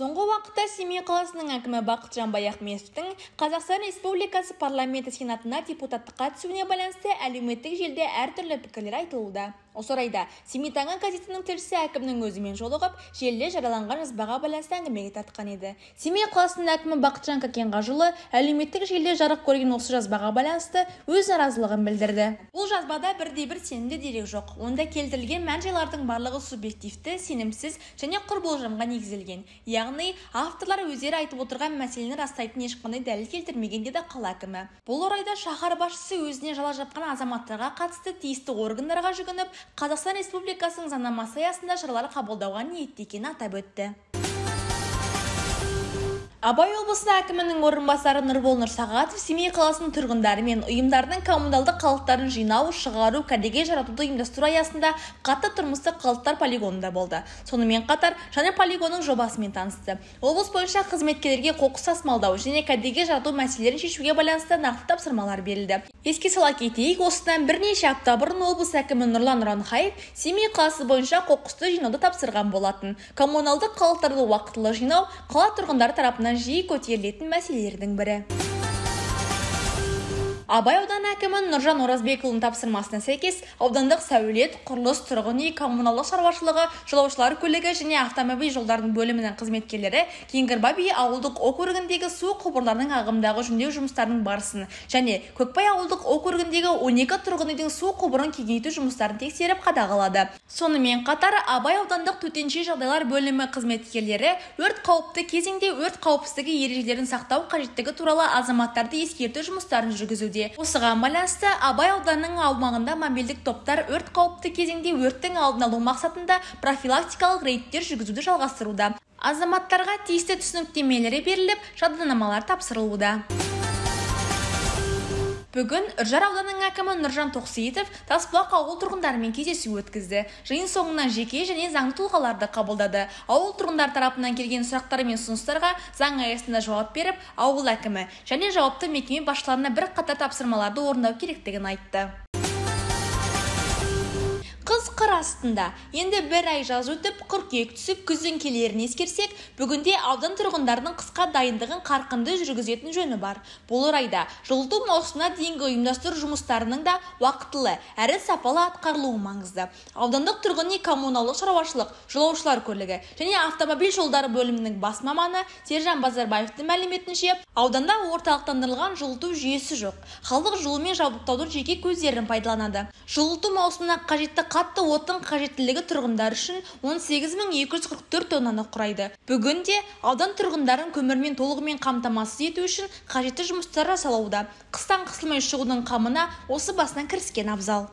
Соңғы уақытта Семей қаласының әкімі Бақытжан Баяхметовтің Қазақстан Республикасы Парламенті Сенатына депутаттыққа түсуіне байланысты әлеуметтік желіде әртүрлі пікірлер айтылуда. Осы орайда Семей таңы газетінің тілшісі әкімнің өзімен жолығып, желіде жарияланған жазбаға байланысты әңгімеге тартқан еді. Семей қаласының әкімі Бақытжан Кәкенғажыұлы әлеуметтік желіде жарық көрген осы жазбаға байланысты өз наразылығын білдірді. Бұл жазбада бірде-бір сенімді дерек жоқ. Онда келтірілген мән-жайлардың барлығы субъективті, сенімсіз және құр болжамға негізделген. Яғни, авторлар өздері айтып отырған мәселені растайтын ешқандай дәлел келтірмеген, деді қала әкімі. Бұл орайда шаһар басшысы өзіне жала жапқан азаматтарға қатысты тиісті органдарға жүгініп, Қазақстан Республикасының заңнамасы аясында шаралар қабылдауға ниетті екенін атап өтті. Абай облысының әкімінің орынбасары Нұрбол Нұрсағатов Семей қаласының тұрғындары мен ұйымдарының коммуналдық қалдықтарын жинау, шығару, кәдеге жаратуды ұйымдастыру аясында қатты тұрмыстық қалдықтар полигонында болды. Сонымен қатар, жаңа полигонның жобасымен танысты. Облыс бойынша қызметкерлерге қоқыс тасымалдау және кәдеге жарату мәселелерін шешуге байланысты нақты тапсырмалар берілді. Еске сала кетейік, осыдан бірнеше апта бұрын облыс әкімі Нұрлан Ұранхаев Семей қаласы бойынша қоқысты жинауды тапсырған болатын. Коммуналдық қалдықтарды уақытылы жинау қала тұрғындары тарапынан жиі көтерілетін мәселелердің бірі. Абай ауданы әкімі Нұржан Оразбекұлының тапсырмасына сәйкес, аудандық сәулет, құрылыс, тұрғын үй, коммуналдық шаруашылығы, жолаушылар көлігі және автомобиль жолдарының бөлімінің қызметкерлері Кеңгірбай би ауылдық округіндегі су құбырларының ағымдағы жөндеу жұмыстарының барысын және Көкбай ауылдық округіндегі 12 тұрғын үйдің су құбырын кеңейту жұмыстарын тексеріп қадағалады. Сонымен қатар, Абай аудандық төтенше жағдайлар бөлімі қызметкерлері өрт қауіпті кезеңде өрт қауіпсіздігі ережелерін сақтау қажеттігі туралы азаматтарды ескерту жұмыстарын жүргізуде. Осыған байланысты Абай ауданының аумағында мобильдік топтар өрт қауіпті кезеңде өрттің алдын алу мақсатында профилактикалық рейдтер жүргізуді жалғастыруда. Азаматтарға тиісті түсініктемелері беріліп, жадынамалар тапсырылуда. Бүгін Үржар ауданының әкімі Нұржан Тоқсейітов Тасбұлақ ауыл тұрғындарымен кездесу өткізді. Жиын соңынан жеке және заңды тұлғаларды қабылдады. Ауыл тұрғындары тарапынан келген сұрақтар мен ұсыныстарға заң аясында жауап беріп, ауыл әкімі және жауапты мекеме басшыларына бірқатар тапсырмаларды орындау керектігін айтты. Қыз қыр астында. Енді бір ай жаз өтіп, қыркүйек түсіп, күздің келерін ескерсек, бүгінде аудан тұрғындарының қысқа дайындығын қарқынды жүргізетін жөні бар. Бұл орайда жылыту маусымына дейінгі ұйымдастыру жұмыстарының да уақытылы әрі сапалы атқарылуы маңызды. Аудандық тұрғын үй коммуналдық шаруашылық, жолаушылар көлігі және автомобиль жолдары бөлімінің бас маманы Сержан Базарбаевтың мәліметінше, ауданда орталықтандырылған жылыту жүйесі жоқ. Халық жылумен жабдықтаудың жеке көздерін пайдаланады. Жылыту маусымына қажетті қатты отын қажеттілігі тұрғындар үшін 18 244 тоннаны құрайды. Бүгінде аудан тұрғындарын көмірмен толығымен қамтамасыз ету үшін қажетті жұмыстар жасалуда. Қыстан қысылмай шығудың қамына осы басынан кіріскен абзал.